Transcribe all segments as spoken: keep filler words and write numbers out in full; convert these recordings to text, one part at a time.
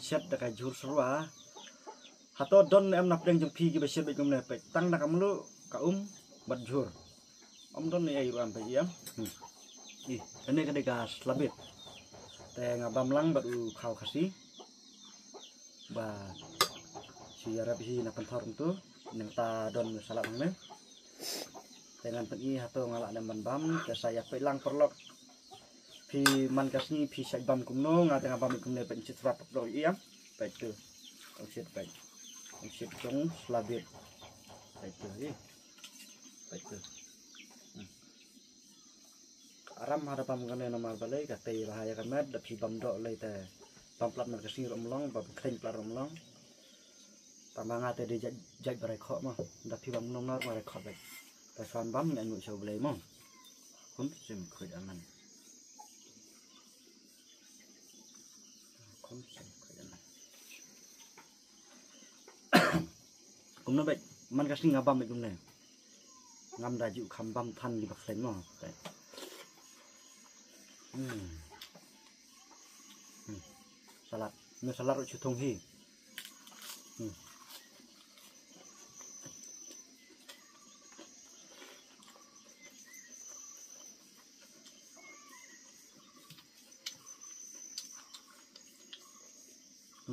Shet da ka jhur syrwa. Hato don ne em na pdeng jong phi kiba shet bad kumne, peit, tang da ka mluh, ka um bad jhur. Ym don ne ei ruh em, peit, ïa. Hmm. Ih, kane ka dei ka slabit. Te nga bam lang bad u khaw Khasi. Ba shu ïarap hi na pynthor kumtu. Nangta don salad hangne. Te ngan pyni hato nga lah ne ban bam, te sa ïa peit lang paralok. Phi man ka sngi phi shait bam kumno, nga te nga bam kumne, peit, shit syrwa paralok, ïa. Peit tu. Ong shit, peit. Ong shit jong slabit. Peit tu, ïa. Peit tu. Hmm. Aram hada bam kane namar balei ka tei la ha ïa ka met, da phi bam doh lei te bam plat mar ka sngi ruh ym long, bam khleiñ plat ruh ym long. Tang ba nga te dei jait, jait ba rai khoh mo. Da phi bam nong nar ma rai khoh beit. Te shuwa bam ngan nguh sha U Blei mo. Kum sim khuid aman. Kum sim khuid aman. Kumno beit, man ka sngi nga bam beit kumne. Ngam da ju kham bam than kiba khleiñ mo. Beit. Hmm. Hmm. Salad. Ngi salad ruh shu thung hi. Hmm.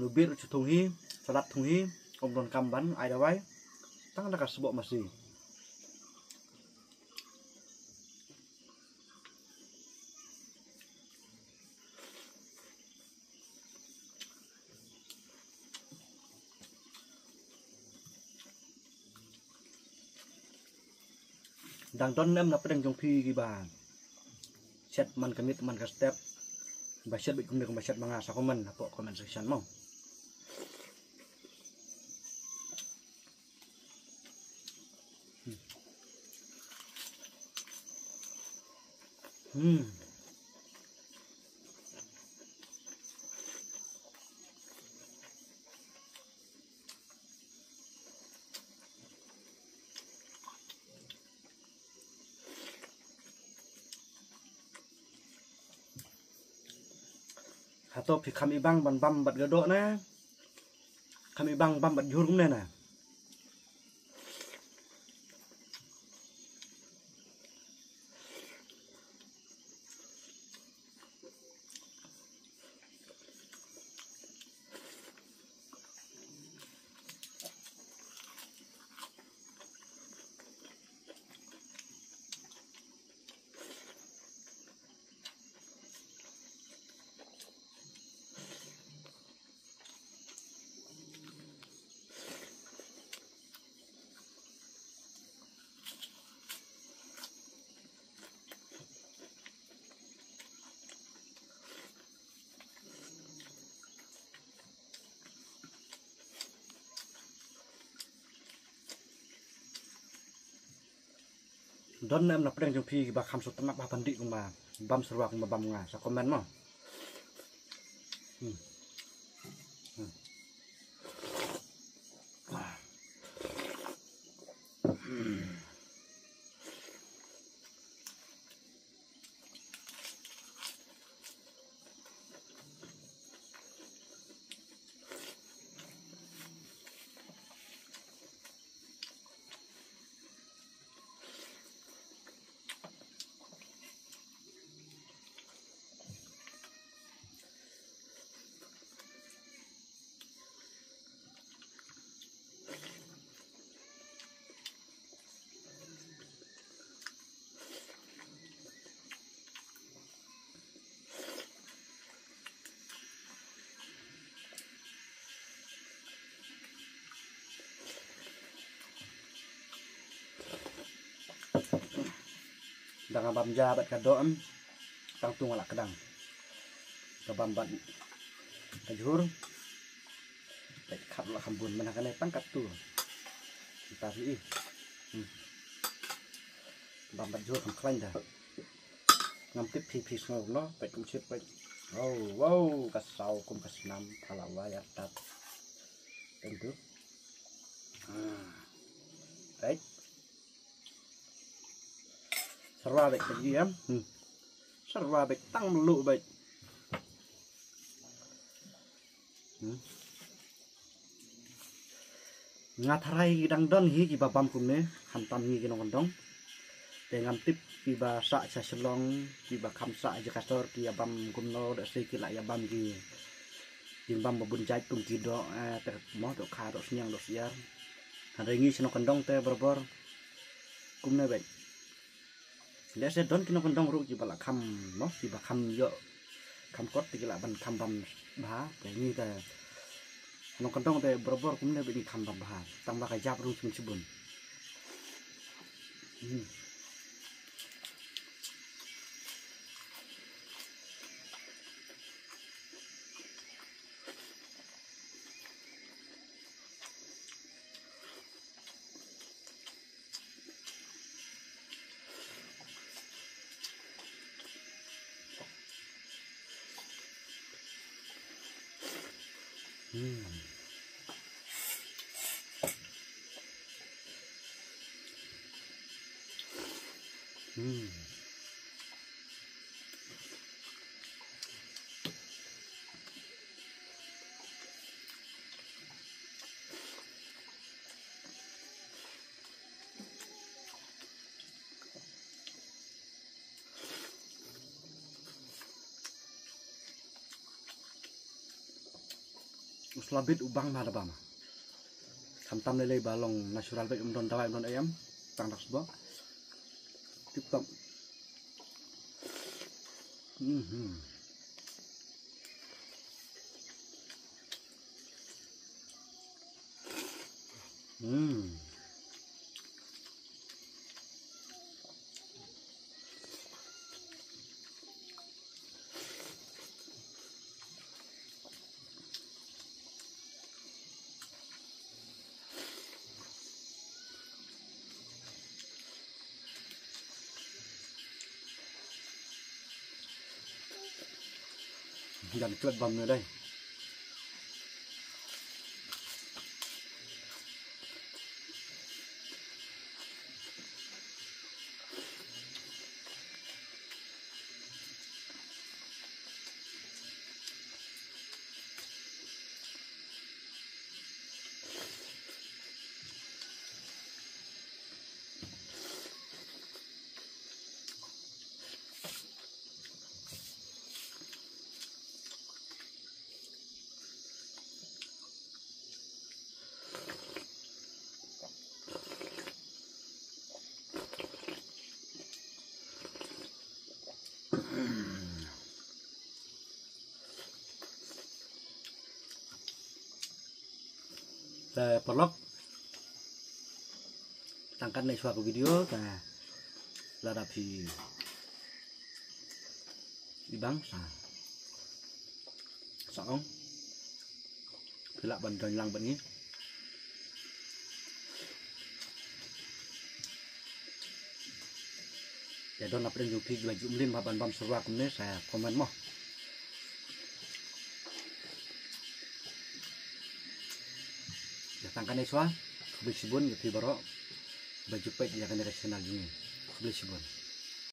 Lubir shu thung hi, salad thung hi, ym don kam ban ai dawai. Tang da ka sboh masi. Dang don ne em na pdeng jong phi kiba shet man ka miet man ka step, ba shet bad kumne kumba shet ma nga, sa comment hapoh comment section mo. Hmm. Hato phi kham ibang ban bam bad ka doh ne? Kham ibang bam bad jhur kumne ne? Don ne em na pdeng jong phi kiba kham sngewtynnat ba ha pyndih kumba bam syrwa kumba bam nga, sa comment mo. Hmm. Hmm. Dang bam ja bad ka doh em. Tang tu nga la kdang. Ka bam bad ka jhur. Peit khap la kham bun mynta kane tang katto. Kita ri. Hmm. Bam bad jhur kham khlaiñ da. Ngam tip phi phi sngew no, peit kum shit peit. Wow, wow, ka saw kum ka snam, phala wai artat. Tentu. Hmm. Peit. Syrwa beit ka jingim. Hmm. Syrwa beit tang mluh beit. Nga tharai dang don hi kiba bam kumne, khamtam ngi ki nongkyndong. Te ngam tip kiba sah sha Shillong, kiba kham sah Jakarta, ki ïa bam kumno, da sei ki lah ïa bam ki jingbam ba bun jait kum ki doh, eh, te mo doh kha, doh sniang, doh syiar. Hynrei ngi sha nongkyndong te barabor kumne beit. Lehse don ki nongkyndong ruh kiba la kham, mo, kiba kham ïoh kham kot te ki lah ban kham bam bha. Te ngi te nongkyndong te barabor kumne ba ngi kham bam bha, tang ba ka jap rung shibun shibun. Hmm. Hmm. Hmm. U slabit u bang ma da bam. Khamtam lei lei ba long natural beit, um don dawai, um don eiei. Tang dak sbo. Tip top. Mhm. Hmm. Jan klet bam ne dei. Te paralok, tang katne shuwa ka video, te lada phi i bang sa, sa ong phi lah ban join lang bad ngi. Ïa don na pdeng jong phi kiba ju mlien ba ban bam syrwa kumne, sa comment mo. Ïa tang kane shuwa, khublei shibun ïa phi baroh ba ju peit ïa kane ka channel jong ngi. Khublei shibun.